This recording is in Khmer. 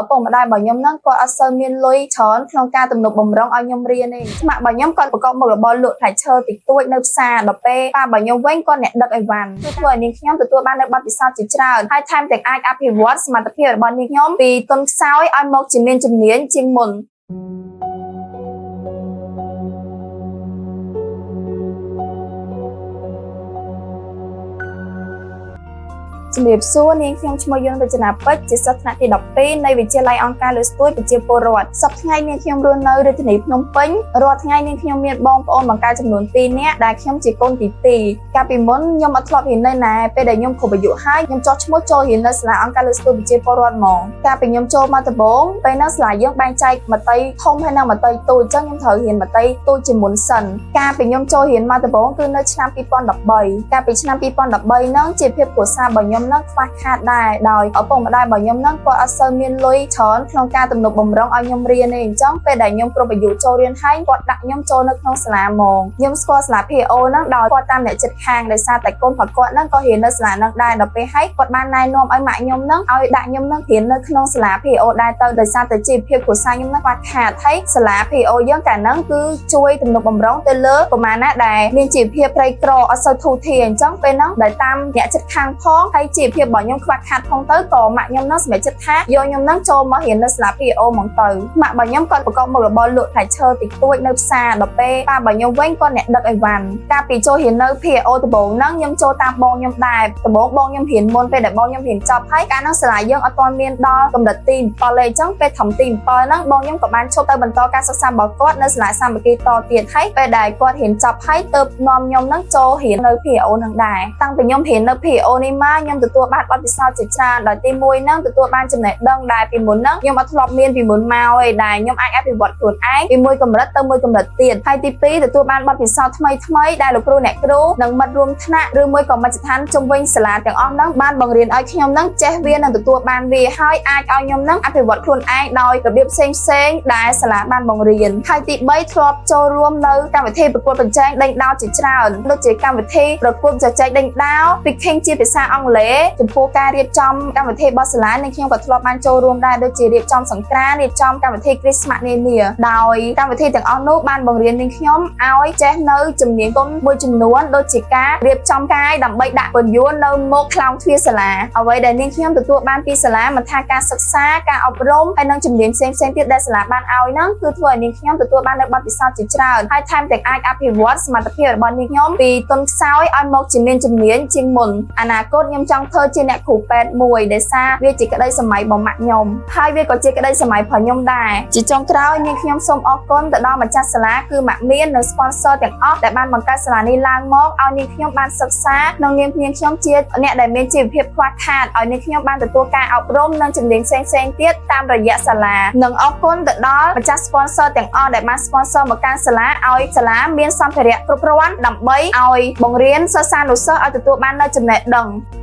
ឪពុកម្ដាយរបស់ខ្ញុំហ្នឹងគាត់អត់សូវមានលុយច្រើនក្នុងការទំនុកបំរុងឲ្យខ្ញុំរៀនទេម៉ាក់របស់ខ្ញុំគាត់ប្រកបមុខរបរលក់ផ្លែឈើតិចតួចនៅផ្សារដល់ពេលប៉ារបស់ខ្ញុំវិញគាត់អ្នកដឹកអីវ៉ាន់គឺធ្វើឲ្យនាងខ្ញុំទទួលបាននូវបទពិសោធន៍ជាច្រើនហើយថែមទាំងអាចអភិវឌ្ឍសមត្ថភាពរបស់នាងខ្ញុំពីទុនខ្សោយឲ្យមកជាមានជំនាញជាងមុន។ ជំរាបសួរនាងខ្ញុំឈ្មោះយុនរចនាពេជ្រជាសិស្សថ្នាក់ទី12នៃវិទ្យាល័យអង្គការលើស្ទួយប្រជាពលរដ្ឋសប្តាហ៍ថ្ងៃនាងខ្ញុំរស់នៅរាជធានីភ្នំពេញរាល់ថ្ងៃនាងខ្ញុំមានបងប្អូនបង្កើតចំនួន2នាក់ដែលខ្ញុំជាកូនទី2កាលពីមុនខ្ញុំអត់ធ្លាប់រៀននៅណាពេលដែលខ្ញុំគ្រប់អាយុហើយខ្ញុំចោះឈ្មោះចូលរៀននៅសាលាអង្គការលើស្ទួយប្រជាពលរដ្ឋហ្មងកាលពីខ្ញុំចូលមកដំបូងពេលហ្នឹងសាលាយើងបែងចែកមត្តេយធំហើយនិងមត្តេយទូចអញ្ចឹងខ្ញុំត្រូវរៀនមត្តេយទូចជាមុនសិនកាលពីខ្ញុំចូលរៀនមកដំបូងគឺនៅឆ្នាំ2013កាលពីឆ្នាំ2013ហ្នឹងជាភាពគ្រួសាររបស់ខ្ញុំហ្នឹងខ្វះខាតដែរដោយឪពុកម្ដាយរបស់ខ្ញុំហ្នឹងគាត់អត់សូវមានលុយច្រើនក្នុងការទំនុកបំរុងឲ្យខ្ញុំរៀនទេអញ្ចឹងពេលដែលខ្ញុំគ្រប់អាយុចូលរៀនហើយគាត់ដាក់ខ្ញុំចូលនៅក្នុងសាលាហ្មងខ្ញុំស្គាល់សាលា PO ហ្នឹងដោយគាត់តាមអ្នកជិតខាងដោយសារតែកូនរបស់គាត់ហ្នឹងក៏រៀននៅសាលាហ្នឹងដែរដល់ពេលហើយគាត់បានណែនាំឲ្យម៉ាក់ខ្ញុំហ្នឹងឲ្យដាក់ខ្ញុំហ្នឹងរៀននៅក្នុងសាលា PO ដែរទៅដោយសារតែជីវភាពគ្រួសារខ្ញុំហ្នឹងខ្វះខាតហើយសាលា PO យើងកាលហ្នឹងគឺជួយទំនុកបំរុងទៅលើប្រមាណណាដែលមានជីវភាពក្រីក្រអត់សូវធូរធារអញ្ចឹងពេលហ្នឹងដែលតាមអ្នកជិតខាងផងហើយជីវភាពរបស់ខ្ញុំខ្វះខាតផងទៅក៏ម៉ាក់ខ្ញុំហ្នឹងសម្រេចចិត្តថាយកខ្ញុំហ្នឹងចូលមករៀននៅសាលា PO ហ្មងទៅម៉ាក់របស់ខ្ញុំគាត់ប្រកបមុខរបរលក់ផ្លែឈើតិចតួចនៅផ្សារដល់ពេលប៉ារបស់ខ្ញុំវិញគាត់អ្នកដឹកអីវ៉ាន់កាលពីចូលរៀននៅ PO ដំបូងហ្នឹងខ្ញុំចូលតាមបងខ្ញុំដែរដំបូងបងខ្ញុំរៀនមុនពេលដែលបងខ្ញុំរៀនចប់ហើយកាលហ្នឹងសាលាយើងអត់ទាន់មានដល់កម្រិតទី7ទេអញ្ចឹងពេលត្រឹមទី7ហ្នឹងបងខ្ញុំក៏បានឈប់ទៅបន្តការសិក្សារបស់គាត់នៅសាលាសាមគ្គីតទៀតហើយពេលដែលគាត់រៀនចប់ហើយទើបនាំខ្ញុំហ្នឹងចូលរៀននៅ PO ហ្នឹងដែរតាំងពីខ្ញុំរៀននៅ PO នេះមកខ្ញុំទទួលបានបទពិសោធន៍ជាច្រើនដោយទី1ហ្នឹងទទួលបានចំណេះដឹងដែលពីមុនហ្នឹងខ្ញុំអត់ធ្លាប់មានពីមុនមកឯដែលខ្ញុំអាចអភិវឌ្ឍខ្លួនឯងពីមួយកម្រិតទៅមួយកម្រិតទៀតហើយទី2ទទួលបានបទពិសោធន៍ថ្មីថ្មីដែលលោកគ្រូអ្នកគ្រូនិងមិត្តរួមថ្នាក់ឬមួយក៏មជ្ឈដ្ឋានជុំវិញសាលាទាំងអស់ហ្នឹងបានបង្រៀនឲ្យខ្ញុំហ្នឹងចេះវានិងទទួលបានវាហើយអាចឲ្យខ្ញុំហ្នឹងអភិវឌ្ឍខ្លួនឯងដោយរបៀបផ្សេងផ្សេងៗដែលសាលាបានបង្រៀនហើយទី3ធ្លាប់ចូលរួមនៅកម្មវិធីប្រកួតប្រជែងដេញដោលជាច្រើនដូចជាកម្មវិធីប្រកួតជជែកដេញដោល Speaking ជាភាសាអង់គ្លេសចំពោះការរៀបចំកម្មវិធីរបស់សាលានឹងខ្ញុំក៏ធ្លាប់បានចូលរួមដែរដូចជារៀបចំសង្ក្រាន្តរៀបចំកម្មវិធីគ្រីស្មាស់នានាដោយកម្មវិធីទាំងអស់នោះបានបង្រៀននាងខ្ញុំឲ្យចេះនៅជំនាញគុណមួយចំនួនដូចជាការរៀបចំកាយដើម្បីដាក់ពន្យល់នៅមុខខ្លោងទ្វារសាលាអ្វីដែលនាងខ្ញុំទទួលបានពីសាលាមិនថាការសិក្សាការអប់រំហើយនិងជំនាញផ្សេងៗទៀតដែលសាលាបានឲ្យហ្នឹងគឺធ្វើឲ្យនាងខ្ញុំទទួលបាននូវបទពិសោធន៍ជាច្រើនហើយថែមទាំងអាចអភិវឌ្ឍសមត្ថភាពរបស់នាងខ្ញុំពីទុនខ្សោយឲ្យមកជាមានជំនាញជាងមុនអនាគតខ្ញុំចង់ធ្វើជាអ្នកគ្រូពេទ្យមួយដោយសារវាជាក្តីសម័យរបស់ម៉ាក់ខ្ញុំហើយវាក៏ជាក្តីសម័យរបស់ខ្ញុំដែរជាចុងក្រោយនាងខ្ញុំសូមអរគុណទៅដល់ម្ចាស់សាលាគឺម៉ាក់មាននិង sponsor ទាំងអស់ដែលបានបង្កើតសាលានេះឡើងមកឲ្យនាងខ្ញុំបានសិក្សាក្នុងនាមនាងខ្ញុំជាអ្នកដែលមានជីវភាពខ្វះខាតឲ្យនាងខ្ញុំបានទទួលការអប់រំនិងជំនាញផ្សេងៗទៀតតាមរយៈសាលានិងអរគុណទៅដល់ម្ចាស់ sponsor ទាំងអស់ដែលបាន sponsor មកកាន់សាលាឲ្យសាលាមានសម្ភារៈគ្រប់គ្រាន់ដើម្បីឲ្យបង្រៀនសិស្សានុសិស្សឲ្យទទួលបាននូវចំណេះដឹង។